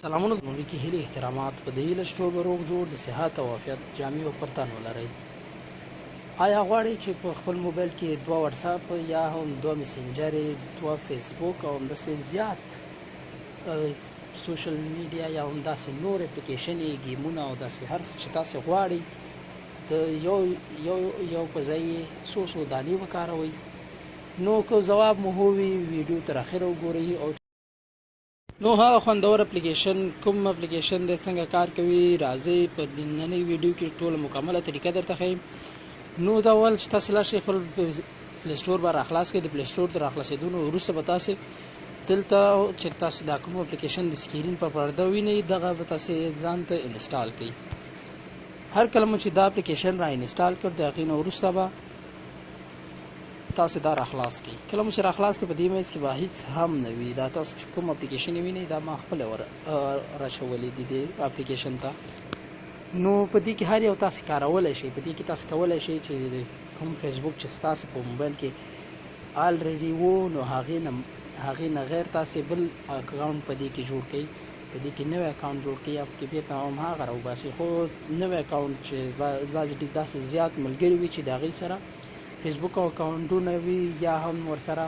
سلامونه ملکی هیلې احترامات په دې هیله چې ټول به روغ جوړ د صحت او عافیت جامې او پر تن ولرئ. آیا غواړئ چې په خپل موبایل کې دوه واتساپ یا هم دوه میسنجر، دوه فیسبوک او همداسې زیات سوشل میډیا یا هم داسې نور اپلیکیشن، ګیمونه او داسې هر څه چې تاسو غواړئ د یو یو یو په ځای څو څو دانې وکاروئ؟ نو که ځواب مو هو وي، ویډیو تر اخره وګورئ. او نو هغه خوندور اپلیکیشن کوم اپلیکیشن دی، څنګه کار کوي، راځئ په نننۍ ویډیو کې ټوله مکمله طریقه درته ښیم. نو دا اول چې تاسو لاړ شئ، خپل پلی سټور به راخلاص کړئ. د پلی سټور تر راخلاصېدو وروسته به تاسو دلته چې تاسو دا کوم اپلیکیشن د سکرین پر پرده وینئ، دغه به تاسو ځان ته انسټال کړئ. هر کله مو چې دا اپلیکیشن را انسټال کړ، د هغې نه وروسته به تاسو دا راخلاص کړئ. کله مو چې راخلاص کړئ، په دې منځ کې به هیڅ هم نه وي. دا تاسو چې کوم اپلیکیشن وینئ، دا ما خپله ور راچولې دي دې اپلیکیشن ته. نو په دې کې هر یو تاسو کارولی شئ. په دې کې تاسو کولی شئ چې کوم فیسبوک چې ستاسو په موبایل کې already وو، نو هغې نه غیر تاسو بل اکاونټ په دې کې جوړ کړئ، په دې کې نوی اکاونټ جوړ کړئ یا پکې بیرته هم هغه راوباسئ. خو نوی اکاونټ چې بعضې ډېر داسې زیات ملګري وي چې د هغې سره فیسبوک اکاونټونه وي یا هم ورسره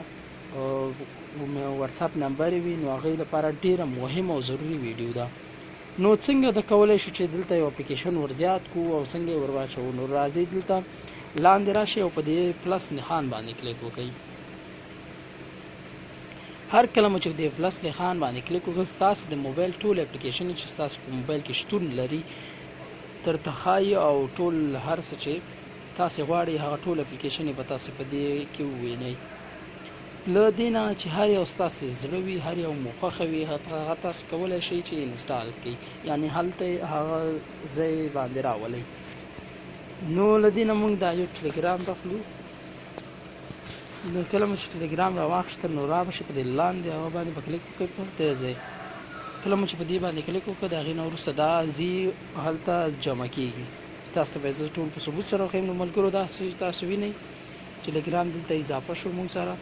واتساپ نمبر وي، نو هغې لپاره ډېره مهمه او ضروري ویډیو ده. نو څنګه د کولی شو چې دلته یو اپلیکیشن ور زیات کو او څنګه یې ور واچوو؟ نو راځئ، دلته لاندې راشئ او په دې پلس نښان باندې کلیک وکړئ. هر کله مو چې د پلس نښان باندې کلیک وکړ، ستاسو د موبایل ټول اپلیکیشن چې ستاسو په موبایل کې شتون لري درته ښایي او ټول هر څه چې تاسو غواړئ، هغه ټول اپلیکیشن به تاسو په دې کې ووینئ. له دې نه چې هر یو ستاسو زړه وي، هر یو مو خوښه وي، هغه تاسو کولی شئ چې انسټال کړئ، یعنی هلته هغه ځای باندې راولئ. نو له دې نه موږ دا یو ټلیګرام راخلو. نو کله مو چې ټلیګرام راواخیسته، نو را به شئ، په دې لاندې هغه باندې به کلیک وکړئ. په دې ځای کله مو چې په دې باندې کلیک وکړ، د هغې نه وروسته دا ځي هلته جمع کیږي. تاسو ته به زه ټول په ثبوت سره وښیم. نو ملګرو، دا تاسو وینئ، ټلیګرام دلته اضافه شو موږ سره.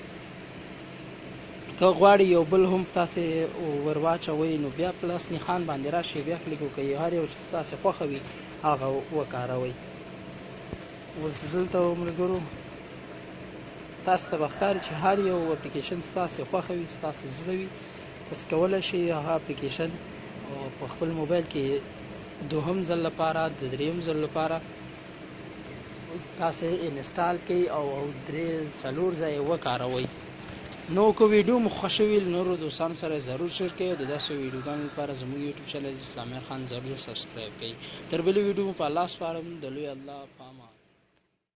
که غواړي یو بل هم تاسو ورواچوئ، نو بیا پلس نښان باندې راشئ، بیا کلیک وکړئ، هر یو چې تاسو خوښه وي هغه وکاروئ. اوس دلته ملګرو تاسو ته به ښکاري چې هر یو اپلیکیشن ستاسو خوښه وي، ستاسو زړه وي، تاسو کولی شئ هغه اپلیکیشن په خپل موبایل کې دوهم ځل لپاره، د دریم ځل لپاره تاسو انسټال کړئ او درې څلور ځای وکاروئ. نو که ویډیو مو خوښه وي، نورو دوستانو سره ضرور شیر کړئ او د داسې ویډیوګانو لپاره زموږ یوټیوب چینل اسلامي خان ضرور سبسکرایب کړئ. تر بلې ویډیو مو په الله سپارم، د لوی الله په امان.